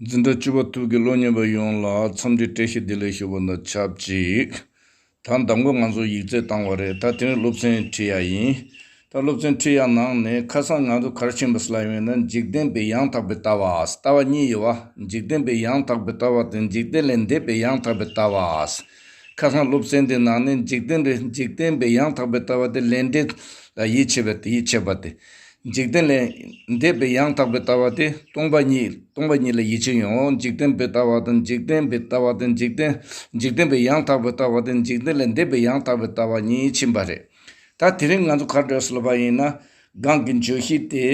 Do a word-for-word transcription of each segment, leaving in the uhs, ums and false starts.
འཛིན་གྲྭ་བཅུ་པ་ཐུགས་ཀྱི་སློབ་གཉེར་བ་ཡོངས་ལ་འཚམས་འདྲི་བཀྲ་ཤིས་བདེ་ལེགས་ཞུ་བ་དང་ཆབས་ཅིག་ད་མདང་དགོང་ང་ཚོ་ཡིག་ཚད་བཏང་བ་རེད། ད་དེ་རིང་སློབ་ཚན་ཁྲིད་ཡ་ཡིན། ད་སློབ་ཚན་ཁྲིད་ཡ་ནང་ནས་ཁ་སང་ང་ཚོ་ག་རེ་ཕྱིན་པ་ཟེར་ལབ་ཡོང་ན། འཇིག་རྟེན་པའི་ཡང་དག་པའི་ལྟ་བ། ལྟ་བ་གཉིས་ཡོད་པ། འཇིག་རྟེན་པའི་ཡང་དག་པའི་ལྟ་བ་དང་འཇིག་རྟེན་ལས་འདས་པའི་ཡང་དག་པའི་ལྟ་བ། ཁ་སང་སློབ་ཚན་དེ་ནང་ནས་འཇིག་རྟེན་པའི་འཇིག་རྟེན་པའི་ཡང་དག་པའི་ལྟ་བ་དེ་ལས་འབྲས་ལ་ཡིད་ཆེས་པ་དེ། ཡིད་ཆེས་པ་དེ། འཇིག་རྟེན་ལས་འདས་པའི་ཡང་དག་པའི་ལྟ་བ་དེ་སྟོང་པ་ཉིད། སྟོང་པ་ཉིད་ལ་ཡིད་ཆེས་ཡོང་། འཇིག་རྟེན་པའི་ལྟ་བ་དང་འཇིག་རྟེན་པའི་ལྟ་བ་དང་འཇིག་རྟེན། འཇིག་རྟེན་པའི་ཡང་དག་པའི་ལྟ་བ་དང་འཇིག་རྟེན་ལས་འདས་པའི་ཡང་དག་པའི་ལྟ་བ་གཉིས་ཕྱིན་པ་རེད། ད་དེ་རིང་ང་ཚོ་ག་རེ་འགྲོ་ཟེར་ལབ་པ་ཡིན་ན། སྒང་གི་བརྗོད་གཞི་དེ་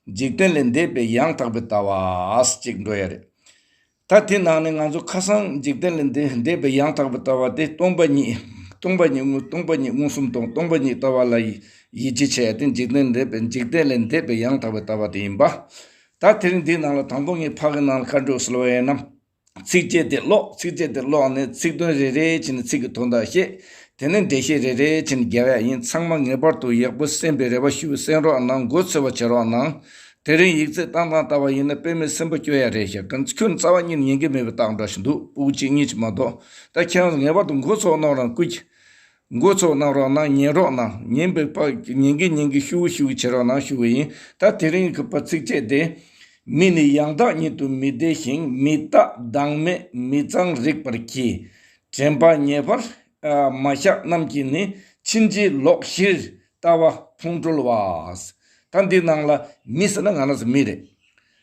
འཇིག་རྟེན་ལས་འདས་པའི་ཡང་དག་པའི་ལྟ་བ་ཅིག་འགྲོ་ཡ་རེད། ད་དེ་ནང་ནས་ང་ཚོ་ཁ་སང་འཇིག་རྟེན་ལས་འདས་འདས་པའི་ཡང་དག་པའི་ལྟ་བ་དེ་སྟོང་པ་ཉིད། སྟོང་པ་ཉིད་མངོན། སྟོང་པ་ཉིད་མངོན་སུམ་དང་སྟོང་པ་ཉིད་ལྟ་བ་ལ་ཡིད་ཆེས་བྱས་ཏེ་འཇིག་རྟེན་འདས་པའི། འཇིག་རྟེན་ལས་འདས་པའི་ཡང་དག་པའི་ལྟ་བ་དེ་ཡིན་པ། ད་དེ་རིང་འདིའི་ནང་ལ་དང་པོ་ངས་ཕ་གི་ནང་ལ་ག་འགྲོ་ཟེར་བ་ཡིན་ན། ཚིགས་བཅད་དེ་ཀློག་ཚིགས་བཅད་དེ་ཀློག་ནས་ཚིག་དོན་རེ་རེ་བྱས་ནས་ཚིག་གི་དོན་དག་བཤད། དེ་ནས་འགྲེལ་བཤད་རེ་རེ་བྱས་ནས་རྒྱབ་ཡ་ཡིན། ཚང་མ་ངེས་པར་དུ་ཡག་པོ་གསན་པའི་རེ་བ་ཞུ། གསན་རོགས་གནང་། མགོ་ཚོས་པ་བྱེད་རོགས་གནང་། དེ་རིང་ཡིག་ཚད་བཏང་སྟངས་ལྟ་བ་ཡིན་ན་དཔེ་མི་སྲིན་པོ་སྐྱོ་ཡ་རེད་ཤག་ཁྱོད་རྩ་བ་ཉིད་ཉན་གྱི་མེད་པའི་རྟགས་འདྲ་ཞིག་འདུག་སྤུ་གུ་གཅིག་གཉིས་ཅིག་མ་གཏོགས། ད་ཁྱེད་རང་ངེས་པར་དུ་མགོ་ཚོས་གནང་རོགས། སྐུ་མཁྱེན། མགོ་ཚོས་གནང་རོགས་གནང་། ཉན་རོགས་གནང་། ཉན་པའི་བར་ཉན་གྱི་ཉན་གྱི་ཤུ་གུ་ཤུ་གུ་བྱེད་རོགས་གནང་ཞུ་གི་ཡིན། ད་དེ་རིང་གི་པ་ཚིགས་བཅད་དེ། མི་ནི་ཡང་དག་ཉིད་དུ་མི་བདེ་ཞིང་། མི་རྟག་བདག་མེད་མི་གཙང་རིག་པར་གྱིས། དྲན་པ་ཉེ་བར་མ་བཞག་རྣམས་ཀྱིས་ནི། ཕྱིན་ཅི་ལོག་བཞིར་ལྟ་བ་ཕུང་གྲོལ་བ། ད་འདི་ནང་ལ་མི་ཟེར་ན་ང་རང་ཚོ་མི་རེད།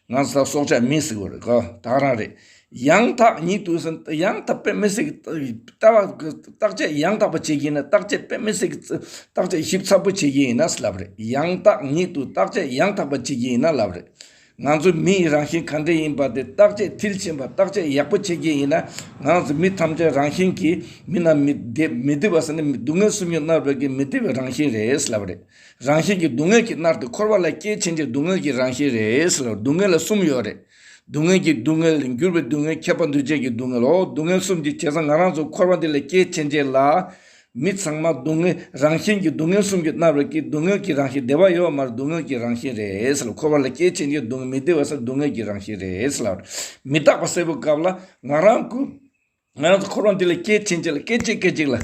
ང་ཚོ་སྲོག་ཆགས་མི་ཟེར་དགོས་རེད་ག་ད་རང་རེད། ཡང་དག་ཉིད་དུ་ཟེར། ཡང་དག་དཔེ་མི་སྲིད་ཀྱི་ལྟ་བ། བརྟག་དཔྱད་ཡང་དག་པ་བྱེད་ཀྱི་ཡིན་ན། བརྟག་དཔྱད་དཔེ་མི་སྲིད་ཀྱི་བརྟག་དཔྱད་ཞིབ་ཚགས་པོ་བྱེད་ཀྱི་ཡིན་ན་ལབ་རེད། ཡང་དག་ཉིད་དུ་བརྟག་དཔྱད་ཡང་དག་པ་བྱེད་ཀྱི་ཡིན་ན་ལབ་རེད། ང་ཚོ་མི་ཡི་རང་བཞིན་ག་འདྲ་ཡིན་པ་དེ་བརྟག་དཔྱད་མཐིལ་ཕྱིན་པ། བརྟག་དཔྱད་ཡག་པོ་བྱེད་ཀྱི་ཡིན་ན། ང་ཚོ་མི་ཐམས་ཅད་རང་བཞིན་གྱིས་མི་རྣམས་མི་བདེ། མི་བདེ་བ་ཟེར་ན་སྡུག་བསྔལ་སུམ་ཅུ་མནར་བའི་གི་མི་བདེ་བའི་རང་བཞིན་རེད་ལབ་རེད། རང་བཞིན་གྱིས་སྡུག་བསྔལ་གྱིས་མནར་ཏེ་འཁོར་བ་ལ་སྐྱེས་ཕྱིན་ཆད་སྡུག་བསྔལ་གྱི་རང་བཞིན་རེད་ཟེར་ལ། སྡུག་བསྔལ་ལ་གསུམ་ཡོད་རེད། སྡུག་བསྔལ་གྱི་སྡུག་བསྔལ། འགྱུར་བའི་སྡུག་བསྔལ། ཁྱབ་པ་འདུ་བྱེད་ཀྱི་སྡུག་བསྔལ། འོ་སྡུག་བསྔལ་གསུམ་གྱི་བྱས་ཙང་ང་རང་ཚོ་འཁོར་བ་འདི་ལ་སྐྱེས་ཕྱིན་ཆད་ལ། མི་ཚང་མ་སྡུག་བསྔལ། རང་བཞིན་གྱིས་སྡུག་བསྔལ་གསུམ་གྱིས་མནར་བའི་གི་སྡུག་བསྔལ་གྱི་རང་བཞིན། བདེ་བ་ཡོད་མ་རེད། སྡུག་བསྔལ་གྱི་རང་བཞིན་རེད་ཟེར་ལ། འཁོར་བ་ལ་སྐྱེས་ཕྱིན་ཆད་སྡུག་བསྔལ། མི་བདེ་བ་ཟེར་སྡུག་བསྔལ་གྱི་རང་བཞིན་རེད་ཟེར་ལ། མི་རྟག་པ་ཟེར་བའི་སྐབས་ལ་ང་རང་ཀུན། ང་རང་ཚོ་འཁོར་བ་འདི་ལ་སྐྱེས་ཕྱིན་ཆད་ལ་སྐད་ཅིག་སྐད་ཅིག་ལ།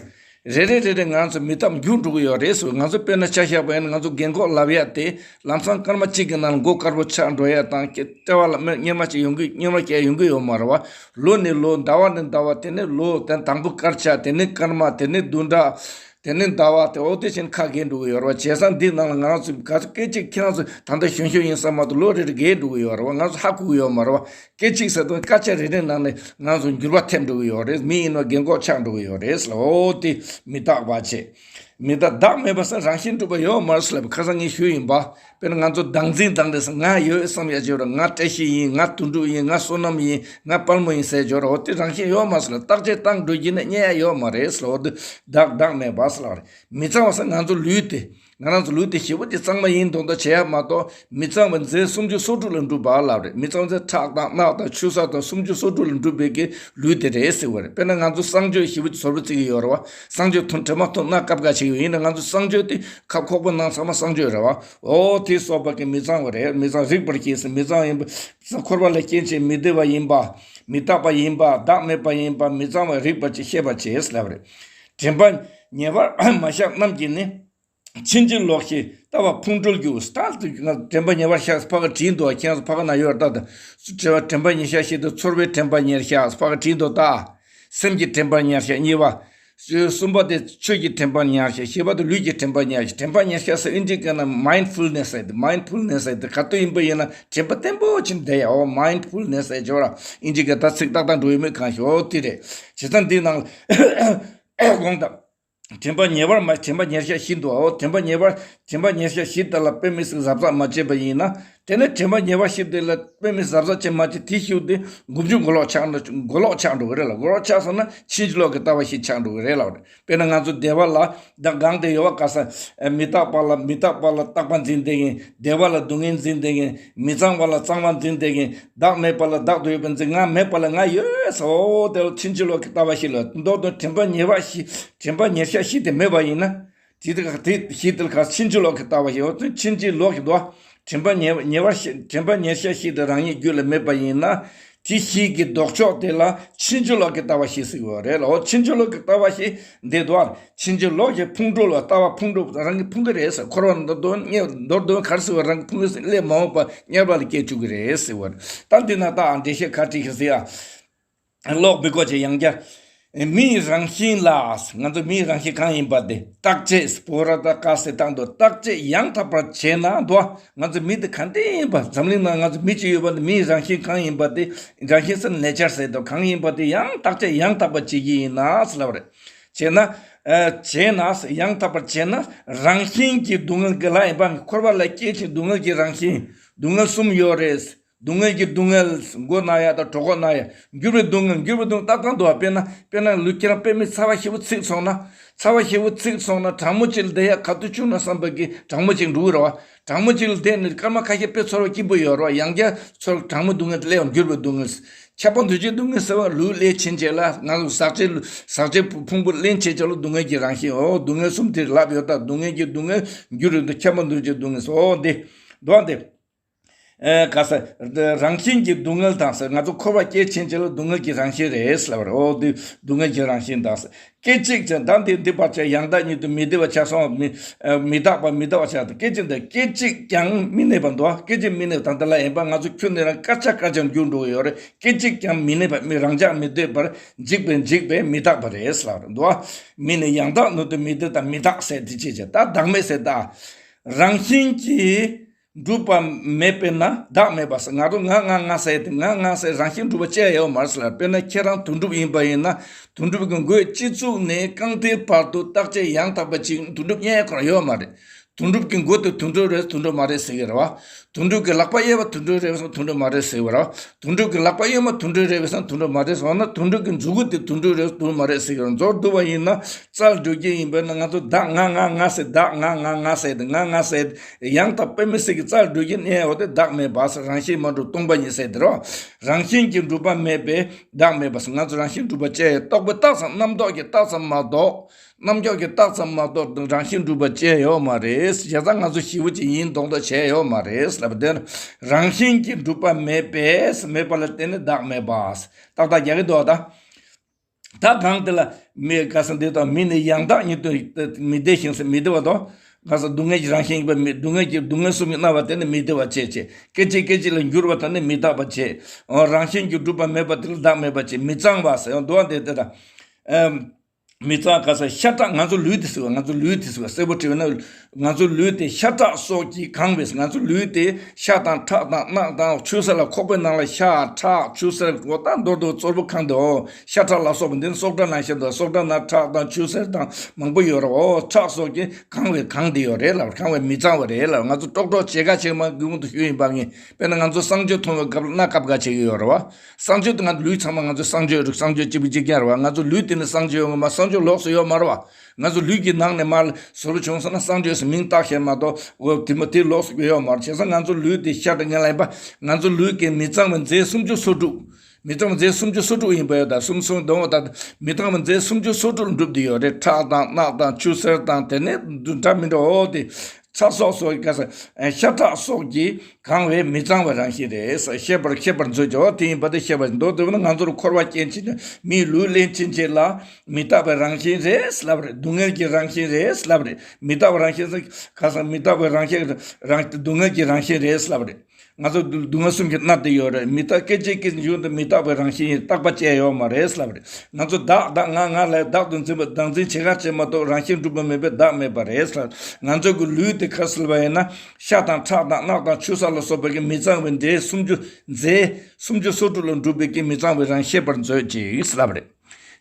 རེ་རེ་རེ་རེ་ང་ཚོ་མི་རྟག་འགྱུར་འགྲོ་གི་ཡོད་རེད་ཟེར། ང་ཚོ་དཔེར་ན་ཆ་བཞག་པ་ཡིན་ན། ང་ཚོ་རྒན་གོག་ལབ་ཡ་དེ་ལམ་སང་སྐར་མ་གཅིག་གི་ནང་ལ་མགོ་དཀར་པོ་ཆགས་འགྲོ་ཡ་དང་། སྐྱེ་བ་ལ་སྨན་གཉེར་མ་ཅིག་ཡོང་གི། གཉེར་མ་སྐྱེ་ཡོང་གི་ཡོད་མ་རེད་བ། ལོ་ནས་ལོ། ཟླ་བ་ནས་ཟླ་བ། དེ་ནས་ལོ། དེ་དང་པོ་དཀར་ཆགས། དེ་ནས་སྐར་མ། དེ་ནས་བདུན་ཕྲག། དེ་ནས་ཟླ་བ། དེ་འོ་དེ་བཞིན་ཁ་གས་འགྲོ་གི་ཡོད་རེད་བ། བྱས་ཙང་འདི་ནང་ལ་ང་རང་ཚོ་ག་ཚོད་སྐད་ཅིག་ཁྱེད་རང་ཚོ་ད་ལྟ་གཞོན་གཞོན་ཡིན་ས་མ་གཏོགས་ལོ་རེ་རེ་རྒས་འགྲོ་གི་ཡོད་རེད་བ། ང་ཚོ་ཧ་གོ་གི་ཡོད་མ་རེད་བ། སྐད་ཅིག་ཟེར་དུས་སྐར་ཆ་རེ་རེ་ནང་ནས་ང་ཚོ་འགྱུར་བ་ཐེབས་འགྲོ་གི་ཡོད་རེད། མི་ཡིན་ནོ་རྒན་གོག་ཆགས་འགྲོ་གི་ཡོད་རེད་ཟེར་ལ། འོ་དེ་མི་རྟག་པ་བྱས། མི་རྟག་བདག་མེད་པ་ཟེར་རང་བཞིན་གྲུབ་པ་ཡོད་མ་རེད་ཟེར་ལ། ཁ་སང་ངས་ཞུས་ཡིན་པ། དཔེར་ན་ང་ཚོ་བདག་འཛིན་བཏང་རེད་ཟེར། ང་ཡོད་བསམ་ཡ་ཅིག་ཡོད་རེད། ང་བཀྲ་ཤིས་ཡིན། ང་དོན་གྲུབ་ཡིན། ང་བསོད་ནམས་ཡིན། ང་དཔལ་མོ་ཡིན་ཟེར་ཅིག་ཡོད་རེད། འོ་དེ་རང་བཞིན་ཡོད་མ་རེད་ཟེར་ལ། བརྟག་དཔྱད་བཏང་འགྲོ་གི་ན་རྙེད་ཡ་ཡོད་མ་རེད་ཟེར་ལ། འོ་དེ་བདག་བདག་མེད་པ་ཟེར་ལ་རེད། མི་གཙང་བ་ཟེར་ང་ཚོ་ལུས་དེ། ང་རང་ཚོ་ལུས་དེ་ཞེ་པོ་ཅིག་གཙང་མ་ཡིན་མདོག་མདོག་བྱེད་ཡ་མ་གཏོགས། མི་གཙང་བ་རྫས་སུམ་ཅུ་སོ་དྲུག་ལས་གྲུབ་པ་ལབ་རེད། མི་གཙང་བ་ཚེ་ཁྲག་དང་རྣག་དང་ཆུ་ས་དང་སུམ་ཅུ་སོ་དྲུག་ལས་གྲུབ་པའི་གི་ལུས་དེ་རེད་ཟེར་བ་རེད། དཔེར་ན་ང་ཚོ་གསང་སྤྱོད་ཞེ་པོ་ཅིག་ཟོར་པ་བརྩི་གི་ཡོད་རེད་བ། གསང་སྤྱོད་ཐུན་དྲན་པ་ཐུན་གནག་སྐབས་འགའ་བྱེད་ཀྱི་ཡོད། ཡིན་ན་ང་ཚོ་གསང་སྤྱོད་དེ་ཁ་ཁོག་པ་ནང་ཚང་མ་གསང་སྤྱོད་རེད་བ། འོ་དེ་སོགས་པ་གི་མི་གཙང་བ་རེད། མི་གཙང་རིག་པར་གྱིས་ཟེར། མི་གཙང་ཡིན་པ་འཁོར་བ་ལ་སྐྱེ་མཆེད་མི་བདེ་བ་ཡིན་པ། མི་རྟག་པ་ཡིན་པ། བདག་མེད་པ་ཡིན་པ། མི་གཙང་བ་རིག་པར་གྱིས་ཤེས་པར་བྱས་ལབ་རེད། དྲན་པ་ཉེ་བར་མ་བཞག་རྣམས་ཀྱིས་ནི། ཕྱིན་ཅི་ལོག་བཞིར་ལྟ་བ་ཕུང་གྲོལ་འགྱུར། ད་དྲན་པ་ཉེ་བར་བཞག་ཕ་ག་བྲིས་འདུག་ཁྱེད་ཚོ་ཕ་ག་ན་ཡོད་རེད་ད། དྲན་པ་ཉེར་བཞག་བཞི་དེ་ཚོར་བའི་དྲན་པ་ཉེར་བཞག་ཕ་ག་བྲིས་འདུག་ད། སེམས་ཀྱི་དྲན་པ་ཉེར་བཞག་གཉིས་པ། གསུམ་པ་དེ་ཆོས་ཀྱི་དྲན་པ་ཉེར་བཞག་བཞི་པ་དེ་ལུས་ཀྱི་དྲན་པ་ཉེར་བཞག་དྲན་པ་ཉེར་བཞག་ཟེར་ཨིན་ཇི་སྐད་ན་མའིན་ཌ་ཕུལ་ནེ་སི་ཟེར་དེ། མའིན་ཌ་ཕུལ་ནེ་སི་ཟེར་དེ་ག་དུས་ཡིན་པ་ཡིན་ན་དྲན་པ་བརྟན་པོ་བྱས་ནས་བསྡད་ཡ། འོ་མའིན་ཌ་ཕུལ་ནེ་སི་ཟེར་ཅོ་ར། ཨིན་ཇི་སྐད་ད་ཚིག་ཏག་ཏག་འགྲོ་ཡོད་མེད་གང་ཤེས། འོ་དེ་རེད། བྱས་ཙང་འདི་ནང་ལ་དགོངས་དག་དྲན་པ་ཉེ་བར་མ། དྲན་པ་ཉེར་བཞག་བཞི་འདུག་འོ་དྲན་པ་ཉེ་བར། དྲན་པ་ཉེར་བཞག་བཞི་དེ་ལ་དཔེ་མི་སྲིད་གཟབ་གཟབ་མ་བྱས་པ་ཡིན་ན། དེ་ནས་དྲན་པ་ཉེ་བར་བཞི་དེ་ལ་དཔེ་མི་གཟབ་གཟབ་བྱས་མ་བྱས། དེ་ཤུགས་དེ་འགུམ་ཆུ་མགོ་ལོག་ཆགས་འགྲོ། མགོ་ལོག་ཆགས་འགྲོ་གི་རེད་ལ། མགོ་ལོག་ཆགས་སོང་ན་ཕྱིན་ཅི་ལོག་གི་ལྟ་བ་ཞིག་ཆགས་འགྲོ་གི་རེད་ལ། དཔེར་ན་ང་ཚོ་བདེ་བ་ལ་ད་གང་དེ་ཡོད་པ་ག་ས། མི་རྟག་པ་ལ། མི་རྟག་པ་ལ་རྟག་པ་འཛིན་བསྡད་མཁན། བདེ་བ་ལ་སྡུག་བསྔལ་འཛིན་བསྡད་མཁན། མི་གཙང་བ་ལ་གཙང་བ་འཛིན་བསྡད་མཁན། བདག་མེད་པ་ལ་བདག་ཏུ་ཡོད་པ་འཛིན། ང་མེད་པ་ལ་ང་ཡོད་ཟེར། འོ་དེ་ལ་ཕྱིན་ཅི་ལོག་གི་ལྟ་བ་ཞིག་ལ། མདོར་དུ་དྲན་པ་ཉེ་བར་བཞི། དྲན་པ་ཉེར་བཞག་བཞི་དེ་མེད་པ་ཡིན་ན། དེ་དེ་བཞི་དེ་ལ་ག་ཕྱིན་ཅི་ལོག་གི་ལྟ་བ་ཞིག་འོ་དེ་ཕྱིན་ཅི་ལོག་གི་འདུག་དྲན་པ་ཉེ་ཉེ་བར་བཞི། དྲན་པ་ཉེར་བཞག་བཞི་དེ་རང་ཉིད་རྒྱུད་ལ་མེད་པ་ཡིན་ན། དེ་བཞི་གི་ལྡོག་ཕྱོགས་དེ་ལ་ཕྱིན་ཅི་ལོག་གི་ལྟ་བ་ཞེས་ཟེར་བ་རེད་ལ། འོ་ཕྱིན་ཅི་ལོག་གི་ལྟ་བ་ཞེས་འདི་དོ། ཕྱིན་ཅི་ལོག་གི་ཕུང་འགྲོ་ལ་ལྟ་བ་ཕུང་འགྲོ་རང་གི་ཕུང་གི་རེད་ཟེར། འཁོར་བ་མདོར་བསྡུ་མདོར་བསྡུ་གར་ཟེར་བ་རང་གི་ཕུང་གི་ཟེར། སླད་མ་འོངས་པ་དམྱལ་བ་ལ་སྐྱེ་བཅུག་གི་རེད་ཟེར་བ་རེད། ད་འདི་ན་ད་འགྲེལ་བཤད་ཁ་ཅིག་ཟེར་ཡ། ཀློག་མི་དགོས་ཅེས་ཡང་བསྐྱར། མིའི་རང་བཞིན་ལ། ང་ཚོ་མིའི་རང་བཞིན་གང་ཡིན་པ་དེ་བརྟག་དཔྱད་པོ་ར་ད་ཀ་སེ་བཏང་དུ་བརྟག་དཔྱད་ཡང་དག་པར་བྱས་ན་འདུག་ང་ཚོ་མི་དེ་ག་འདྲ་ཡིན་པ། འཛམ་གླིང་ནང་ང་ཚོ་མི་གཅིག་ཡོད་པ་འདི་མིའི་རང་བཞིན་གང་ཡིན་པ་དེ། རང་བཞིན་ཟེར་ན་ནེ་ཅར་ཟེར་དུ་གང་ཡིན་པ་དེ་ཡང་བརྟག་དཔྱད་ཡང་དག་པར་བྱེད་ཀྱི་ཡིན་ན་ཟེར་ལབ་རེད། བྱས་ན། ཨ་བྱས་ན་ཡང་དག་པར་བྱས་ན་རང་བཞིན་གྱི་སྡུག་བསྔལ་གྱི་ལ་ཡིན་པ། འཁོར་བ་ལ་སྐྱེ་ཞིང་སྡུག་བསྔལ་གྱི་རང་བཞིན། སྡུག་བསྔལ་གསུམ་ཡོད་རེད། སྡུག་བསྔལ་གྱི་སྡུག་བསྔལ། མགོ་ན་ཡ་དང་གྲོད་ཁོག་ན་ཡ། འགྱུར་བའི་སྡུག་བསྔལ། འགྱུར་བའི་སྡུག་བསྔལ་ཏག་ཏག་འདུག་དཔེར་ན་དཔེར་ན་ལུས་ཁྱེད་རང་དཔེ་མི་ཚ་བ་ཞེ་པོ་ཚིག་སོང་ན། ཚ་བ་ཞེ་པོ་ཚིག་སོང་ན་གྲང་མོ་ཅིག་ལ་བསྡད་ཡ་ག་དུས་བྱུང་ན་བསམ་པ་གི་གྲང་མོ་ཅིག་འགྲོ་གི་རེད་བ། གྲང་མོ་ཅིག་ལ་བསྡད་ནས་སྐར་མ་ཁ་ཤས་དཔེ་ཚོར་བ་སྐྱིད་པོ་ཡོད་རེད་བ། ཡང་བསྐྱར་ཚོར་གྲང་མོ་སྡུག་བསྔལ་དེ་སླེབས་ཡོང་། འགྱུར་བའི་སྡུག་བསྔལ། ཁྱབ་པ་འདུ་བྱེད་སྡུག་བསྔལ་ཟེར་བ་ལུས་ལེན་ཕྱིན་ཆད་ལ་ང་ཚོ་ཟག་བཅས་ཟག་བཅས་ཕུང་པོ་ལེན་ཕྱིན་ཆད་ལ་སྡུག་བསྔལ་གྱི་རང་བཞིན། འོ་སྡུག་བསྔལ་གསུམ་དེ་ལབ་ཡོད། ད་སྡུག་བསྔལ་གྱི་སྡུག་བསྔལ། འགྱུར་བའི་སྡུག་ཁྱབ་པ་འདུ་བྱེད་སྡུག་བསྔལ། འོ་འདི་འདུག་བ་འདི། ཨེ་ག་ས། རང་བཞིན་གྱི་སྡུག་བསྔལ་དང་ཟེར། ང་ཚོ་འཁོར་བ་སྐྱེ་ཕྱིན་ཆད་ལ་སྡུག་བསྔལ་གྱི་རང་བཞིན་རེད་ལབ་རེད། འོ་འདི་སྡུག་བསྔལ་གྱི་རང་བཞིན་དང་ཟེར། སྐད་ཅིག་ཙམ་ད་འདི་འདི་བར་ཆད་ཡང་དག་ཉིད་དུ་མི་བདེ་བ་ཆགས་སོང་། མི་ཨེ་མི་རྟག་པ་མི་རྟག་པ་ཆགས། སྐད་ཅིག་འདི་སྐད་ཅིག་ཀྱང་མི་གནས་པ་འདུག་སྐད་ཅིག་མི་གནས་པ་ད་འདི་ལ་ཡིན་པ་ང་ཚོ་ཁྱོན་ནས་རང་སྐར་ཆ་སྐར་ཆ་འགྱུར་འགྲོ་གི་ཡོད་རེད། སྐད་ཅིག་ཀྱང་མི་གནས་པ་མི་རང་ཅག་མི་སྡོད་པར་འཇིག་པས་འཇིག་པས་མི་རྟག་པ་རེད་ལབ་རེད་འདུག་མི་ནི་ཡང་དག་ཉིད་དུ་མི་བདེ་དང་མི་རྟག་ཟེར་དེ་ཅི་བྱེད། ད་བདག་མེད་ཟེར། ད་རང་བཞིན་གྱིས་གྲུབ་པ་མེད་པས་ན་བདག་མེད་པ་ཟེར། ང་རང་ང་ང་ང་ཟེར་ཏེ་ང་ང་ཟེར་རང་བཞིན་གྲུབ་པ་ཅི་ཡང་ཡོད་མ་རེད་ཟེར་ལ། དཔེར་ན་ཁྱེད་རང་དོན་གྲུབ་ཡིན་པ་ཡིན་ན་དོན་གྲུབ་ཀྱི་མགོའི་སྤྱི་གཙུག་ནས་རྐང་མཐིལ་བར་དུ་བརྟག་དཔྱད་ཡང་དག་པ་ཅིག་དོན་གྲུབ་རྙེད་ཁོ་རང་ཡོད་མ་རེད། དོན་གྲུབ་ཀྱི་མགོ་དེ་དོན་གྲུབ་རེད། དོན་གྲུབ་མ་རེད་ཟེར་གྱི་རེད་བ། དོན་གྲུབ་ཀྱི་ལག་པ་གཡས་པ་དོན་གྲུབ་རེད་ཟེར། དོན་གྲུབ་མ་རེད་ཟེར་གྱི་རེད་བ། དོན་གྲུབ་ཀྱི་ལག་པ་གཡོན་མ་དོན་གྲུབ་རེད་ཟེར། དོན་གྲུབ་མ་རེད་ཟེར་ན་དོན་གྲུབ་ཀྱི་མཛུ་གུ་དེ་དོན་གྲུབ་རེད། དོན་མ་རེད་ཟེར་གྱི་རེད། མདོར་བསྡུ་བ་ཡིན་ན། རྩལ་འགྲོ་རྒྱུ་ཡིན་པས་ན་ང་ཚོ་བདག་ང་ང་ང་ཟེར། བདག་ང་ང་ང་ཟེར་ཏེ་ང་ང་ཟེར་ཡང་དག་པའི་མི་ཚེ་གི་རྩལ་འགྲོ་རྒྱུ་གནས་འོ་དེ་བདག་མེད་པ་ཟེར། རང་བཞིན་མ་གྲུབ་སྟོང་པ་ཉིད་ཟེར་དེ་རོ། རང་བཞིན་གྱིས་གྲུབ་པ་མེད་པས་བདག་མེད་པ་ཟེར། ང་ཚོ་རང་བཞིན་གྲུབ་པ་ཅི་ཡང་རྟོག་པས་བཏགས་ཙམ། རྣམ་རྟོག་གིས་བཏགས་ཙམ་མ་གཏོགས། རྣམ་རྟོག་གིས་བཏགས་ཙམ་མ་གཏོགས་རང་བཞིན་གྲུབ་པ་ཅི་ཡང་ཡོད་མ་རེད། བྱས་ཙང་ང་ཚོ་ཞེ་པོ་ཅིག་ཡིན་མདོག་མདོག་བྱས་ཡོད་མ་རེད་ལབ་པ་དེ། རང་བཞིན་གྱིས་གྲུབ་པ་མེད་པས་མེད་པ་ལ་བརྟེན་ནས་བདག་མེད་པ། ཏག་ཏག་རྒྱག་གི་འདུག་ད། ད་གང་དེ་ལ་མི་ག་ས་འདི་དང་མི་ནི་ཡང་དག་ཉིད་དུ་མི་བདེ་ཞིང་ཟེར་མི་བདེ་བ་དང་། ག་ས་སྡུག་བསྔལ་གྱི་རང་བཞིན་ཡིན་པ་མི་སྡུག་བསྔལ་གྱི་སྡུག་བསྔལ་གསུམ་གྱི་རྣམ་པ་དེ་ནི་མི་བདེ་བ་བྱེད་བྱེད། སྐད་ཅིག་སྐད་ཅིག་ལ་འགྱུར་བ་དེ་ནི་མི་རྟག་པ་བྱེད། རང་བཞིན་གྱིས་གྲུབ་པ་མེད་པ་དེ་ལ་བདག་མེད་པ་བྱེད། མི་གཙང་བ་ཟེར་ཡང་འདུག་བ་འདི་དེ་དང་། མི་གཙང་ག་ས་ཤ་ཁྲག་ང་ཚོ་ལུས་དེ་ཟེར་བ། ང་ཚོ་ལུས་དེ་ཟེར་བ་གསལ་པོ་བྲིས་པ་ན། ང་ཚོ་ལུས་དེ་ཤ་ཁྲག་སོགས་ཀྱིས་གང་བས། ང་ཚོ་ལུས་དེ་ཤ་དང་ཁྲག་དང་རྣག་དང་ཆུ་སེར་ལ་ཁོག་པའི་ནང་ལ་ཤ་ཁྲག་ཆུ་སེར་འོ་ད་མདོར་བསྡུ་གཙོ་བོ་གང་དེ་འོ། ཤ་ཁྲག་ལ་སོགས་པ་འདི་ནི་སྲོག་ཁྲག་ནང་བཤད་འདུག་སྲོག་ཁྲག་ནང་ཁྲག་དང་ཆུ་སེར་དང་མང་པོ་ཡོད་རེད། འོ་ཁྲག་སོགས་ཀྱིས་གང་བས་གང་དེ་ཡོད་རེད་ལ། གང་བས་མི་གཙང་བ་རེད་ལ། ང་ཚོ་ཀྲོག་ཀྲོག་བྱེད་ཁ་བྱེད་མ་གུང་དུ་ཞུ་ཡིན་པ་ངས། དཔེར་ན་ང་ཚོ་གསང་སྤྱོད་མཐོང་བའི་སྐབས་ལ་རྣ་བཀབ་ཁ་བྱེད་ཀྱི་ཡོད་རེད་བ། གསང་སྤྱོད་དེ་ང་ཚོ་ལུས་ཚང་མ་ང་ཚོ་གསང་སྤྱོད་རིགས་གསང་སྤྱོད་གཅིག་པུ་གཅིག་རྐྱང་རེད་བ། ང་ཚོ་ལུས་དེ་ནི་གསང་སྤྱོད་ཡོང་གི་མ། གསང་སྤྱོད་ལོགས་སུ་ཡོད་མ་རེད་བ། ང་ཚོ་ལུས་ཀྱི་ནང་ནས་མར་བཟོ་རུ་བྱུང་སོང་ན་གསང་སྤྱོད་ཟེར་མིང་བཏགས་ཤེས་མ་གཏོགས་འོ་དེ་མ་དེ་ལོགས་སུ་ཡོད་མ་རེད། བྱས་ཙང་ང་ཚོ་ལུས་དེ་ཤ་དང་ངན་ལ་ཡིན་པ། ང་ཚོ་ལུས་ཀྱི་མི་གཙང་བའི་རྫས་སུམ་ཅུ་སོ་དྲུག་མི་གཙང་བའི་རྫས་སུམ་ཅུ་སོ་དྲུག་ཡིན་པ་ཡོད། ད་སུམ་སོ་དང་འོ་ད་མི་གཙང་བའི་རྫས་སུམ་ཅུ་སོ་དྲུག་ལ་གྲུབ་བསྡད་ཡོད་རེད། ཁྲག་དང་རྣག་དང་ཆུ་སེར་དང་དེ་ནས་འདྲ་མི་འདྲ་འོ་དེ། ཚ་སོགས་སོགས་ཀྱི་སྐད་ས། ཤ་ཁྲག་སོགས་ཀྱིས་གང་བའི་མི་གཙང་བའི་རང་བཞིན་རེད། ཤེས་པར་ཤེས་པར་མཛོད་ཀྱི་འོ་དེ་ཡིན་པ་དེ་ཤེས་པ་མདོར་བསྡུ་ན་ང་ཚོར་འཁོར་བ་སྐྱེ་ཕྱིན་ཆད་མིའི་ལུས་ལེན་ཕྱིན་ཆད་ལ་མི་རྟག་པའི་རང་བཞིན་རེད་ལབ་རེད། སྡུག་བསྔལ་གྱི་རང་བཞིན་རེད་ལབ་རེད། མི་རྟག་པའི་རང་བཞིན་ཟེར་ག་ས་མི་རྟག་པའི་རང་བཞིན་རང་སྡུག་བསྔལ་གྱི་རང་བཞིན་རེད་ལབ་རེད། ང་ཚོ་སྡུག་བསྔལ་གསུམ་གྱི་མནར་ཏེ་ཡོད་རེད། མི་རྟག་སྐད་ཅིག་སྐད་ཅིག་ཡུན་དུ་མི་རྟག་པའི་རང་བཞིན་ཡིན་རྟག་པ་ཅི་ཡང་ཡོད་མ་རེད་ལབ་རེད། ང་ཚོ་བདག་བདག་ང་ང་ལ་བདག་ཏུ་འཛིན་པ་བདག་འཛིན་བྱེད་ག་བྱེད་མ་གཏོགས་རང་བཞིན་གྲུབ་པ་མེད་པས་བདག་མེད་པ་རེད་ལབ། ང་ཚོ་གི་ལུས་དེ་ཁ་གསལ་བ་ཡིན་ན་ཤ་དང་ཁྲག་དང་རྣག་དང་ཆུ་ས་ལ་སོགས་པའི་གི་མི་གཙང་བའི་འབྲས་སུམ་ཅུ་རྫས་སུམ་ཅུ་སོ་དྲུག་ལ་གྲུབ་པའི་གི་མི་གཙང་བའི་རང་ཤེས་པར་མཛོད་ཅིག་ལབ་རེད།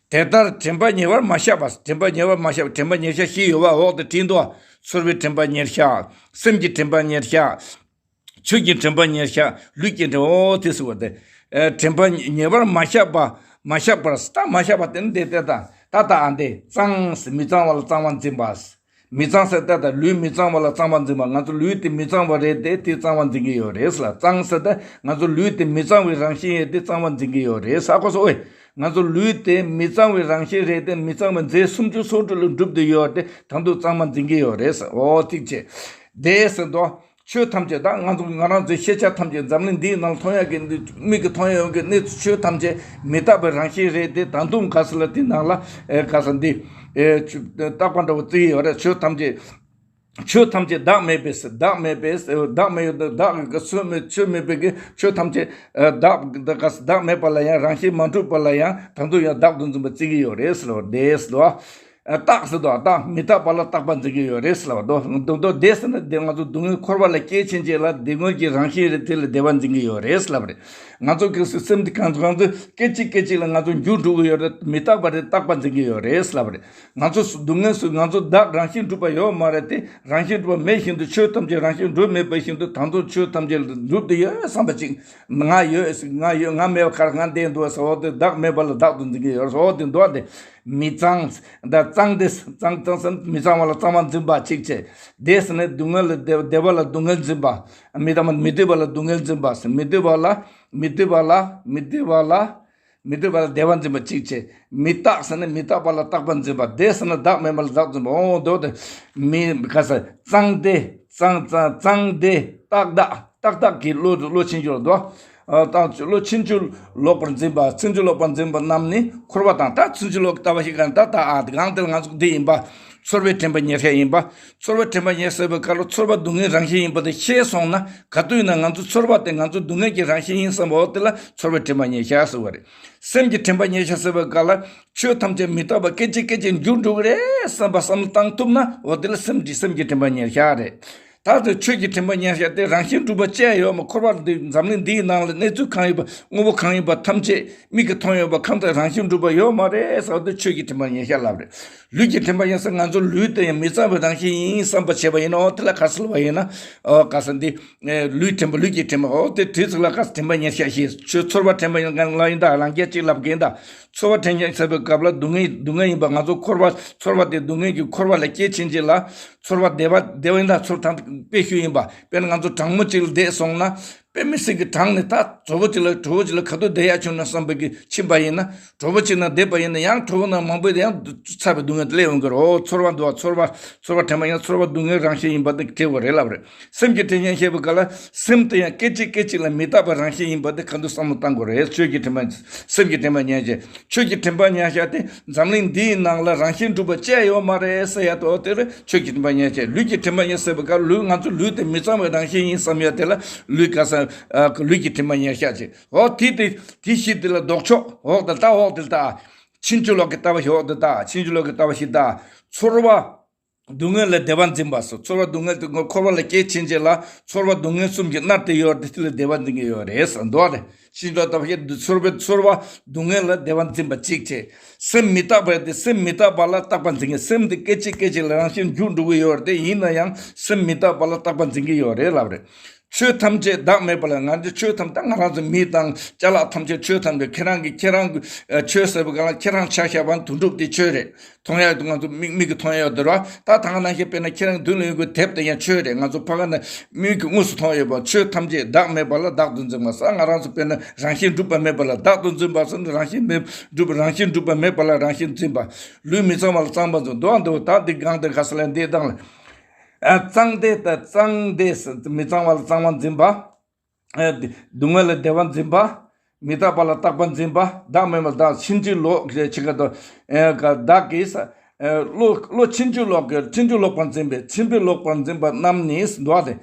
དེ་ལྟར་དྲན་པ་ཉེ་བར་མ་བཤད་པ། དྲན་པ་ཉེ་བར་མ་བཤད་པ། དྲན་པ་ཉེར་བཞག་བཞི་ཡོད་པ་འོག་ཏུ་བྲིས་འདུག་ཚོར་བའི་དྲན་པ་ཉེར་བཞག་སེམས་ཀྱི་དྲན་པ་ཉེར་བཞག་ཆོས་ཀྱི་དྲན་པ་ཉེར་བཞག་ལུས་ཀྱི་དྲན། འོ་དེ་ཟེར་བ་དེ། ཨེ་དྲན་པ་ཉེ་བར་མ་བཤད་པ། མ་བཤད་པར་ད་མ་བཤད་པ་དེ་ནི་དེ་ལྟ་ད་ད་ད་ཨ་འདི་གཙང་ཟེར་མི་གཙང་བ་ལ་གཙང་བ་འཛིན་པ། མི་གཙང་ཟེར་ལྟ་ད་ལུས་མི་གཙང་བ་ལ་གཙང་བ་འཛིན་པ། ང་ཚོ་ལུས་དེ་མི་གཙང་བ་རེད་དེ་དེ་གཙང་བ་འཛིན་གྱི་ཡོད་རེད་ཟེར་ལ། གཙང་ཟེར་ད་ང་ཚོ་ལུས་དེ་མི་གཙང་བའི་རང་བཞིན་ཡོད་དེ་གཙང་བ་འཛིན་གྱི་ཡོད་རེད་ཟེར་གོ་སོ། ཨེ་ང་ཚོ་ལུས་དེ་མི་གཙང་བའི་རང་བཞིན་རེད་དེ་མི་གཙང་བའི་རྫས་སུམ་ཅུ་སོ་དྲུག་ལ་གྲུབ་བསྡད་ཡོད་དེ་ད་དུང་གཙང་བ་འཛིན་གྱི་ཡོད་རེད་ཟེར། འོ་ཐིག་ཆེ་དེ་ཟེར་དོ། ཆོས་ཐམས་ཅད་ད་ང་ཚོ་ང་རང་ཚོའི་ཤེས་བྱ་ཐམས་ཅད། འཛམ་གླིང་འདིའི་ནང་མཐོང་ཡག་གི་འདི་མིག་གིས་མཐོང་ཡག་གི་གནས་ཚུལ་ཆོས་ཐམས་ཅད་མི་རྟག་པའི་རང་བཞིན་རེད་དེ། ད་དུང་ག་ས་ལ་དེ་ནང་ལ་ཨེ་ག་ས་འདི་ཨེ་ཆོས་རྟག་པ་འདྲ་བོ་བརྩི་གི་ཡོད་རེད། ཆོས་ཐམས་ཅད་ཆོས་ཐམས་ཅད་བདག་མེད་པས། བདག་མེད་པས། བདག་མེད་ཡོད་དུ་བདག་གི་ཆོས་མེད། ཆོས་མེད་པའི་གི་ཆོས་ཐམས་ཅད་ཨེ་བདག་བདག་ག་ས་བདག་མེད་པ་ལ་ཡང་རང་བཞིན་མ་གྲུབ་པ་ལ་ཡང་ད་དུང་ཡང་བདག་ཏུ་འཛིན་པ་བརྩི་གི་ཡོད་རེད་ཟེར་བ་དེ་ཟེར་བ། རྟག་ཟེར་དོ། རྟག་མི་རྟག་པ་ལ་རྟག་པ་འཛིན་གྱི་ཡོད་རེད་ཟེར་བ་དོ། མདོ་མདོ་སྡེ་ཟེར་ན་དེ་ང་ཚོ་སྡུག་བསྔལ་འཁོར་བ་ལ་སྐྱེས་ཕྱིན་ཆད་ལ་སྡུག་བསྔལ་གྱི་རང་བཞིན་རེད། དེ་ལ་བདེ་བ་འཛིན་གྱི་ཡོད་རེད་ཟེར་ལབ་རེད། ང་ཚོ་གི་སེམས་དེ་གང་ཚོ་གང་ཚོ་སྐད་ཅིག་སྐད་ཅིག་ལ་ང་ཚོ་འགྱུར་འགྲོ་གི་ཡོད་རེད། མི་རྟག་པ་རེད། རྟག་པ་འཛིན་གྱི་ཡོད་རེད་ཟེར་ལབ་རེད། ང་ཚོ་སྡུག་བསྔལ་སུ་ང་ཚོ་བདག་རང་བཞིན་གྲུབ་པ་ཡོད་མ་རེད་དེ། རང་བཞིན་གྲུབ་པ་མེད་བཞིན་དུ་ཆོས་ཐམས་ཅད་རང་བཞིན་གྲུབ་མེད་པ་བཞིན་དུ་ད་དུང་ཆོས་ཐམས་ཅད་ལ་གྲུབ་བསྡད་ཡོད་བསམ་པ་ཅིག་ང་ཡོད་ང་ཡོད་ང་མེད་པ་གར་ང་བསྡད་འདུག་ཟེར་བ་དེ་བདག་མེད་པ་ལ་བདག་ཏུ་འཛིན་གྱི་ཡོད་ཟེར་བ་དེ་འདུག་སྟེ། མི་གཙང་། ད་གཙང་སྟེ་གཙང་གཙང་སེམས་མི་གཙང་བ་ལ་གཙང་བ་འཛིན་པ་གཅིག་བྱས། བདེ་ཟེར་ནས་སྡུག་བསྔལ་ལ་བདེ་བདེ་བ་ལ་སྡུག་བསྔལ་འཛིན་པ། མི་དང་མི་བདེ་བ་ལ་སྡུག་བསྔལ་འཛིན་པ། མི་བདེ་བ་ལ་མི་བདེ་བ་ལ་མི་བདེ་བ་ལ་མི་བདེ་བ་ལ་བདེ་བ་འཛིན་པ་གཅིག་བྱས། མི་རྟག་ཟེར་ནས་མི་རྟག་པ་ལ་རྟག་པ་འཛིན་པ། བདེ་ཟེར་ནས་བདག་མེད་པ་ལ་བདག་འཛིན་པ། འོ་འདོད་དེ། མི་ག་ས་གཙང་སྟེ་གཙང་གཙང་གཙང་སྟེ་རྟག་བདག་རྟག་བདག་གི་བློ་བློ་ཕྱིན་ཅི་ལོག་འདུག་ཨ་ད་བློ་ཕྱིན་ཅི་ལོག་པར་འཛིན་པ། ཕྱིན་ཅི་ལོག་པར་འཛིན་པ་རྣམས་ནི་འཁོར་བ་དང་། ད་ཕྱིན་ཅི་ལོག་ལྟ་བ་ཞིག་གང་ད་ད་ཨ་གང་དེར་ང་ཚོ་འདི་ཡིན་པ། ཚོར་བའི་དྲན་པ་ཉེར་ཤ་ཡིན་པ། ཚོར་བའི་དྲན་པ་ཉེར་ཤ་ཟེར་བའི་སྐབས་ལ་ཚོར་བ་སྡུག་བསྔལ་རང་བཞིན་ཡིན་པ་དེ་ཤེས་སོང་ན། ག་དུས་ཡིན་ན་ང་ཚོ་ཚོར་བ་དེ་ང་ཚོ་སྡུག་བསྔལ་གྱི་རང་བཞིན་ཡིན་བསམ་པ་འོ་དེ་ལ་ཚོར་བའི་དྲན་པ་ཉེར་ཤ་ཟེར་བ་རེད། སེམས་ཀྱི་དྲན་པ་ཉེར་ཤ་ཟེར་བའི་སྐབས་ལ་ཆོས་ཐམས་ཅད་མི་རྟག་པ་སྐད་ཅིག་སྐད་ཅིག་འགྱུར་འགྲོ་གི་རེད་བསམ་པ་བསམ་བློ་བཏང་ཐུབ་ན་འོ་དེ་ལ་སེམས་ཀྱི་སེམས་ཀྱི་དྲན་པ་ཉེར་ཤ་རེད། ད་དེ་ཆོས་ཀྱི་དྲན་པ་ཉེར་ཤ་དེ་རང་བཞིན་གྲུབ་པ་ཅི་ཡང་ཡོད་མ། འཁོར་བ་འདི་འཛམ་གླིང་འདིའི་ནང་ལ་གནས་ཚུལ་གང་ཡིན་པ་དངོས་པོ་གང་ཡིན་པ་ཐམས་ཅད་མིག་གིས་མཐོང་ཡོད་པ་ཁམས་དང་རང་བཞིན་གྲུབ་པ་ཡོད་མ་རེད་ཟེར་བ་དེ་ཆོས་ཀྱི་དྲན་པ་ཉེར་ཤ་ལབ་རེད། ལུས་ཀྱི་དྲན་པ་ཉེར་ཤ་ང་ཚོ་ལུས་དེ་ཡང་མི་གཙང་བའི་རང་བཞིན་ཡིན་བསམ་པ་བྱས་པ་ཡིན་ན་འོ་དེ་ལ་ག་ཟེར་བ་ཡིན་ན་ཨོ་ག་ས་འདི་ལུས་དྲན་པ་ལུས་ཀྱི་དྲན་པ་འོ་དེ་དུས་ཚོད་ལ་ག་ས་དྲན་པ་ཉེར་ཤ་ཞེས་ཆོས་ཚོར་བ་དྲན་པ་ཡང་གང་ལ་ཡིན་ད་རང་རྒྱལ་གཅིག་ལབ་མཁན་ད། ཚོར་བ་དྲན་ཤ་ཟེར་བའི་སྐབས་ལ་སྡུག་བསྔལ་སྡུག་བསྔལ་ཡིན་པ་ང་ཚོ་འཁོར་བ་ཚོར་བ་དེ་སྡུག་བསྔལ་གྱི་འཁོར་བ་ལ་སྐྱེས་ཕྱིན་ཆད་ལ་ཚོར་བ་བདེ་བ་བདེ་བ་ཡིན་ད་ཚོར་དང་དཔེ་ཤུལ་ཡིན་པ་དཔེར་ན་ང་ཚོ་གྲང་མོ་གཅིག་ལ་བསྡད་སོང་ན་དཔེ་མི་སྲིད་ཀྱི་གྲང་ནས་ད་གྲོད་པོ་གཅིག་ལ་གྲོད་པོ་གཅིག་ལ་ག་དུས་བསྡད་ཡག་བྱུང་ན་བསམ་པའི་གི་ཕྱིན་པ་ཡིན་ན་གྲོད་པོ་གཅིག་ན་བསྡད་པ་ཡིན་ན་ཡང་གྲོད་པོ་ན་མང་པོ་ཡང་ཚ་བའི་སྡུག་བསྔལ་དེ་སླེབས་ཡོང་གི་རེད། ཚོར་བ་འདུག་བ་ཚོར་བ་ཚོར་བ་དྲན་པ་ཡང་ཚོར་བ་སྡུག་བསྔལ་རང་བཞིན་ཡིན་པ་དེ་དྲན་དགོས་རེད་ལབ་རེད། སེམས་ཀྱི་དྲན་ཤ་བཤད་པའི་སྐབས་ལ་སེམས་དེ་ཡང་སྐད་ཅིག་སྐད་ཅིག་ལ་མི་རྟག་པའི་རང་བཞིན་ཡིན་པ་དེ་ག་དུས་བསམ་བློ་བཏང་དགོས་རེད། ཆོས་ཀྱི་དྲན་པ་སེམས་ཀྱི་དྲན་པ་ཉེར་ཤ་ཆོས་ཀྱི་དྲན་པ་ཉེར་ཤ་དེ་འཛམ་གླིང་འདིའི་ནང་ལ་རང་བཞིན་གྲུབ་པ་ཅི་ཡང་ཡོད་མ་རེད་ཟེར་ཡ་དེ་འོ་དེ་རེད། ཆོས་ཀྱི་དྲན་པ་ཉེར་ཤ། ལུས་ཀྱི་དྲན་པ་ཉེར་ཤ་ཟེར་བའི་སྐབས་ལུས་ང་ཚོ་ལུས་དེ་མི་གཙང་བའི་རང་བཞིན་ཡིན་བསམ་ཡ་དེ་ལ་ལུས་ག་ས་ལུས་ཀྱི་དྲན་པ་ཉེར་ཤ་ཅེས་འོ་དེ་དེ་དེ་ཤི་དེ་ལ་ལྡོག་ཕྱོགས་འོག་དེ་ལྟ་འོག་དེ་ལྟ་ཕྱིན་ཅི་ལོག་གི་ལྟ་བ་ཞིག་འོག་དེ་ལྟ་ཕྱིན་ཅི་ལོག་གི་ལྟ་བ་ཞིག་ལྟ་ཚོར་བ། སྡུག་བསྔལ་ལ་བདེ་བ་འཛིན་པ་སོགས་ཚོར་བ་སྡུག་བསྔལ་དུ་འཁོར་བ་ལ་སྐྱེས་ཕྱིན་ཆད་ལ་ཚོར་བ་སྡུག་བསྔལ་གསུམ་གྱིས་མནར་ཏེ་ཡོད་དེ་དེ་ལ་བདེ་བ་འཛིན་གྱི་ཡོད་རེད་ཟེར་འདུག་རེད། ཕྱིན་ཅི་ལོག་ལྟ་བ་ཞིག་ཚོར་བའི་ཚོར་བ་སྡུག་བསྔལ་ལ་བདེ་བ་འཛིན་པ་གཅིག་བྱས། སེམས་མི་རྟག་པ་དེ་སེམས་མི་རྟག་པ་ལ་རྟག་པ་འཛིན་གྱི་སེམས་དེ་སྐད་ཅིག་སྐད་ཅིག་ལ་རང་བཞིན་འགྱུར་འགྲོ་གི་ཡོད་རེད་དེ་ཡིན་ན་ཡང་སེམས་མི་རྟག་པ་ལ་རྟག་པ་འཛིན་གྱི་ཡོད་རེད་ལབ་རེད། ཆོས་ཐམས་ཅད་བདག་མེད་པ་ལ་ང་ཚོ་ཆོས་ཐམས་ད་ང་རང་ཚོ་མི་དང་ཅ་ལག་ཐམས་ཅད་ཆོས་ཐམས་ཅད་ཁྱེད་རང་གི་ཁྱེད་རང་གི་ཆོས་ཟེར་བ་ག་ལ་ཁྱེད་རང་ཆ་བཞག་པ་དོན་གྲུབ་དེ་ཆོས་རེད། མཐོང་ཡག་དུ་ང་ཚོ་མིག་མིག་གིས་མཐོང་ཡག་དེ་ར་ད་ད་ག་ནང་བཞིན་དཔེར་ན་ཁྱེད་རང་མདུན་ལ་ཡོད་པའི་དེབ་དེ་ཡང་ཆོས་རེད། ང་ཚོ་ཕ་ག་ན་མིག་གིས་དངོས་སུ་མཐོང་ཡོད་པ་ཆོས་ཐམས་ཅད་བདག་མེད་པ་ལ་བདག་ཏུ་འཛིན་པ་ས་ང་རང་ཚོ་དཔེར་ན་རང་བཞིན་གྲུབ་པ་མེད་པ་ལ་བདག་ཏུ་འཛིན་པ་ས་རང་བཞིན་མེད་གྲུབ་རང་བཞིན་གྲུབ་པ་མེད་པ་ལ་རང་བཞིན་འཛིན་པ། ལུས་མི་གཙང་བ་ལ་གཙང་བ་འཛིན་འདུག་འདུག་ད་འདི་གང་དེ་ག་ས་ལ་འདི་དང་ལ་གཙང་དེ་ད་གཙང་དེ་མི་གཙང་བ་ལ་གཙང་བ་འཛིན་པ། སྡུག་བསྔལ་ལ་བདེ་བ་འཛིན་པ། མི་རྟག་པ་ལ་རྟག་པ་འཛིན་པ། བདག་མེད་པ་ལ་བདག་ཕྱིན་ཅི་ལོག་ཅེས་བྱེད་ཀ་དང་། བདག་གིས་བློ་བློ་ཕྱིན་ཅི་ལོག་གི་ཕྱིན་ཅི་ལོག་པར་འཛིན་པའི་ཕྱིན་པས་ལོག་པར་འཛིན་པ་རྣམས་ནི་འདུག་སྟེ།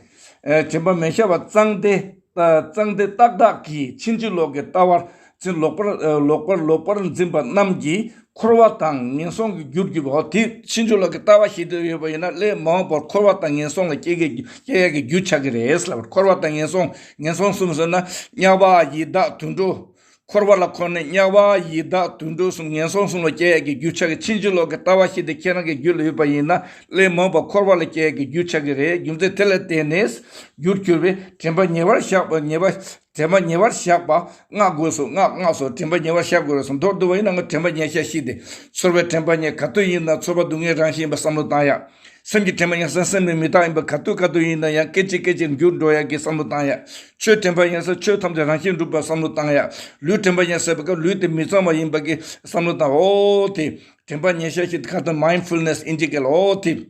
དྲན་པ་མེད་ཤ་བ་གཙང་སྟེ་གཙང་སྟེ་རྟག་བདག་གིས་ཕྱིན་ཅི་ལོག་གི་ལྟ་བར་ཕྱིན་ལོག་པར་ལོག་པར་ལོག་པར་འཛིན་པ་རྣམས་ཀྱིས། འཁོར་བ་དང་ངན་སོང་གི་རྒྱུར་གྱུར་པའོ། དེ་ཕྱིན་ཅི་ལོག་གི་ལྟ་བ་ཞིག་ཏུ་ཡོད་པ་ཡིན་ན་སླད་མ་འོངས་པར་འཁོར་བ་དང་ངན་སོང་ལ་སྐྱེ་གི་སྐྱེ་ཡག་གི་རྒྱུ་ཆགས་ཀྱི་རེད་ལབ། འཁོར་བ་དང་ངན་སོང་ངན་སོང་གསུམ་ཟེར་ན་དམྱལ་བ་ཡི་དྭགས་དུད་འགྲོ། འཁོར་བ་ལ་འཁོར་ནས་དམྱལ་བ་ཡི་དྭགས་དུད་འགྲོ་གསུམ་ངན་སོང་གསུམ་ལ་སྐྱེ་ཡག་གི་རྒྱུ་ཆགས་ཀྱི་ཕྱིན་ཅི་ལོག་གི་ལྟ་བ་ཞིག་དེ་ཁྱེད་རང་གི་རྒྱུད་ལ་ཡོད་པ་ཡིན་ན་སླད་མ་འོངས་པར་འཁོར་བ་ལ་སྐྱེ་ཡག་གི་རྒྱུ་ཆགས་ཀྱི་རེད། རྒྱུ་མཚན་དེ་ལ་བརྟེན་ནས་རྒྱུར་གྱུར་པའི་དྲན་པ་ཉེ་བར་བཞག་པ་ཉེ་བ། དྲན་པ་ཉེ་བར་བཞག་པ་སྔགས་དགོས་སོ། སྔགས་སྔགས་སོ་དྲན་པ་ཉེ་བར་བཞག་དགོས་རེད་སོ། མདོར་བསྡུ་བ་ཡིན་ན་ང་དྲན་པ་ཉེ་ཤ་ཤི་སྟེ། ཚོར་བའི་དྲན་པ་ཉེ་ག་དུས་ཡིན་ན་ཚོར་བ་སྡུག་བསྔལ་རང་བཞིན་ཡིན་པ་བསམ་བློ་བཏང་ཡག་སེམས་ཀྱི་དྲན་པ་ཉེ་ས་སེམས་ནི་མི་རྟག་ཡིན་པ་ག་དུས་ག་དུས་ཡིན་ན་ཡང་སྐད་ཅིག་སྐད་ཅིག་འགྱུར་འགྲོ་ཡག་གི་བསམ་བློ་བཏང་ཡག་ཆོས་དྲན་པ་ཉེ་ས་ཆོས་ཐམས་ཅད་རང་བཞིན་གྲུབ་པ་བསམ་བློ་བཏང་ཡག་ལུས་དྲན་པ་ཉེ་ས་བའི་སྐབས་ལུས་དེ་མི་གཙང་བ་ཡིན་པ་གི་བསམ་བློ་བཏང་འོ་དེ། དྲན་པ་ཉེ་ཤ་ཤི་ག་དུས་མའིན་ཌ་ཕུལ་ནེ་སི་ཨིན་ཇི་སྐད་ལ་འོ་དེ།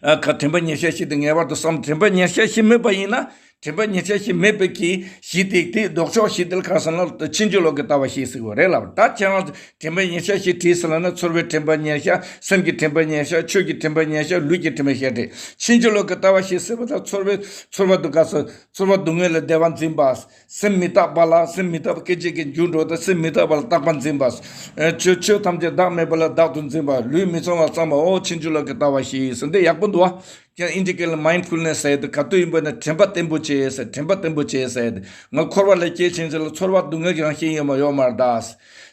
ཨ་ཁ་དྲན་པ་ཉེར་ཤ་བཞི་དེ་ངེས་པར་དུ་བསམ། དྲན་པ་ཉེར་ཤ་བཞི་མེད་པ་ཡིན་ན། དྲན་པ་ཉེར་ཤ་བཞི་མེད་པའི་གི་གཞི་དེ་དེ་ལྡོག་ཕྱོགས་བཞི་དེ་ལ་ག་རེ་ཟེར་ན་ཕྱིན་ཅི་ལོག་གི་ལྟ་བ་བཞི་ཟེར་བ་རེད་ལབ། ད་ཁྱེད་རང་དྲན་པ་ཉེར་ཤ་བཞི་བྲིས་ཟེར་ལབ་ན། ཚོར་བའི་དྲན་པ་ཉེར་ཤ། སེམས་ཀྱི་དྲན་པ་ཉེར་ཤ། ཆོས་ཀྱི་དྲན་པ་ཉེར་ཤ། ལུས་ཀྱི་དྲན་པ་ཉེར་ཤ་རེད། ཕྱིན་ཅི་ལོག་གི་ལྟ་བ་བཞི་ཟེར་བ་ད་ཚོར་བའི་ཚོར་བ་དུ་ག་ཟེར། ཚོར་བ་སྡུག་བསྔལ་ལ་བདེ་བ་འཛིན་པ། སེམས་མི་རྟག་པ་ལ་སེམས་མི་རྟག་པ་སྐད་ཅིག་གིས་འགྱུར་འགྲོ་སྟེ་སེམས་མི་རྟག་པ་ལ་རྟག་པ་འཛིན་པ། ཨེ་ཆོས་ཆོས་ཐམས་ཅད་བདག་མེད་པ་ལ་བདག་ཏུ་འཛིན་པ། ལུས་མི་ཚང་བ་ཙམ་པ། འོ་ཕྱིན་ཅི་ལོག་གི་ལྟ་བ་བཞི་ཟེར་འདི་ཡག་པོ་འདུག་བ། ཀྱང་ཨིན་ཇི་སྐད་ལ་མའིན་ཌ་ཕུལ་ནེ་སི་ཟེར་ཡ་དེ་ག་དུས་ཡིན་པ་ན་དྲན་པ་བརྟན་པོ་བྱེད་ཟེར། དྲན་པ་བརྟན་པོ་བྱེད་ཟེར་ཡ་དེ། ང་འཁོར་བ་ལས་སྐྱེས་ཕྱིན་ཚེ་ལ་ཚོར་བ་སྡུག་བསྔལ་གྱི་རང་བཞིན་ཡོད་མ་ཡོད་མ་རེད་ད།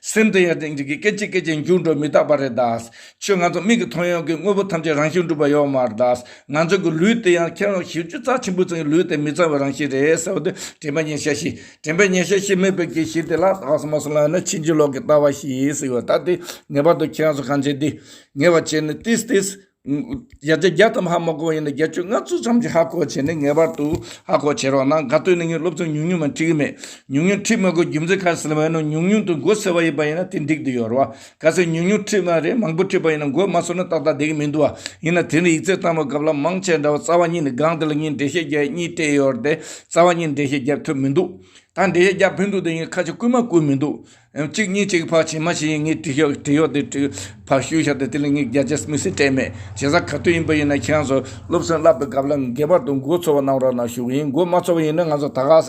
སེམས་དེ་ཡང་ཨིན་ཇི་སྐད་སྐད་ཅིག་སྐད་ཅིག་འགྱུར་འགྲོ་མི་རྟག་པ་རེད་ད། ཆོས་ང་ཚོ་མིག་གིས་མཐོང་ཡོང་གི་དངོས་པོ་ཐམས་ཅད་རང་བཞིན་གྲུབ་པ་ཡོད་མ་རེད་ད། ང་ཚོ་གི་ལུས་དེ་ཡང་ཁྱེད་རང་བཞི་བཅུ་རྩ་ཆེན་པོ་ཙམ་གྱི་ལུས་དེ་མི་གཙང་བའི་རང་བཞིན་རེད་ཟེར་བ་དེ་དྲན་པ་ཉེར་ཤ་བཞི། དྲན་པ་ཉེར་ཤ་བཞི་མེད་པའི་གི་གཞི་དེ་ལ་ད་ག་ཟེར་མ་སོང་ལབ་ན་ཕྱིན་ཅི་ལོག་གི་ལྟ་བ་བཞི་ཟེར་བ་ད་དེ་ངེས་པར་དུ་ཁྱེད་རང་ཚོ་གང་བྱེད་དེ་ངེས་པ་བྱས་ནས་ཏིས་ཏིས། བརྒྱ་ཆ་བརྒྱ་ཙམ་ཧ་མ་གོ་བ་ཡིན་ན་བརྒྱད་ཅུ་ལྔ་བཅུ་ཙམ་ཅིག་ཧ་གོ་བྱས་ནས་ངེས་པར་དུ་ཧ་གོ་བྱེད་རོགས་གནང་། ག་དུས་ནས་ངས་སློབ་ཚན་ཉུང་ཉུང་མ་ཁྲིད་ཀྱི་མེད། ཉུང་ཉུང་ཁྲིད་མ་དགོས་རྒྱུ་མཚན་ག་རེ་ཟེར་ལབ་ན་ཉུང་ཉུང་དུ་མགོ་ཚོས་པ་ཡིན་པ་ཡིན་ན་དེ་འགྲིག་དུ་ཡོད་རེད་བ། གལ་སྲིད་ཉུང་ཉུང་ཁྲིད་མ་རེད་མང་པོ་ཁྲིད་པ་ཡིན་ན་མགོ་མ་ཚོས་ན་ཏག་ཏག་བསྡད་ཀྱི་མི་འདུག་བ། ཡིན་ན་དེ་ནི་ཡིག་ཚད་བཏང་བའི་སྐབས་ལ་མང་ཆེ་འདྲ་བ་རྩ་བ་ཉིད་ནས་སྒང་དེ་ལ་ངས་འགྲེལ་བཤད་རྒྱག་གཉིས་སྤྲད་ཡོད་རེད་དེ། རྩ་བ་ཉིད་འགྲེལ་བཤད་རྒྱག་ཐུབ་མི་འདུག་ད་འགྲེལ་བཤད་རྒྱག་ཕན་འདུག་དེ་ངས་ཁ་ཆེ་བསྐུལ་མ་བསྐུལ་མི་འདུག་གཅིག་གཉིས་གཅིག་ཕར་བྱེད་མ་བྱེད་ཡིན། ངས་བྲིས་ཤོག་བྲིས་ཡོག་དེ་བྲིས་ཕར་བཤུས་བཞག་དེ་དེ་ལ་ངས་བརྒྱ་ཆ་དམིགས་བསལ་སྤྲད་མེད། བྱས་ཙང་ག་དུས་ཡིན་པ་ཡིན་ན་ཁྱེད་རང་ཚོ་སློབ་ཚན་བསླབ་པའི་སྐབས་ལ་ངེས་པར་དུ་མགོ་ཚོས་པ་གནང་རོགས་གནང་ཞུ་གི་ཡིན། མགོ་མ་ཚོས་པ་ཡིན་ན་ང་ཚོ་ད་ག་ས་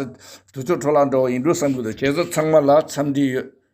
དུས་ཚོད་འཕྲོ་བརླག་འགྲོ་བ་ཡིན་འགྲོ་བསམ་གྱི་འདུག་བྱས་ཙང་ཚང་མ་ལ་འཚམས་འདྲི་ཡོད།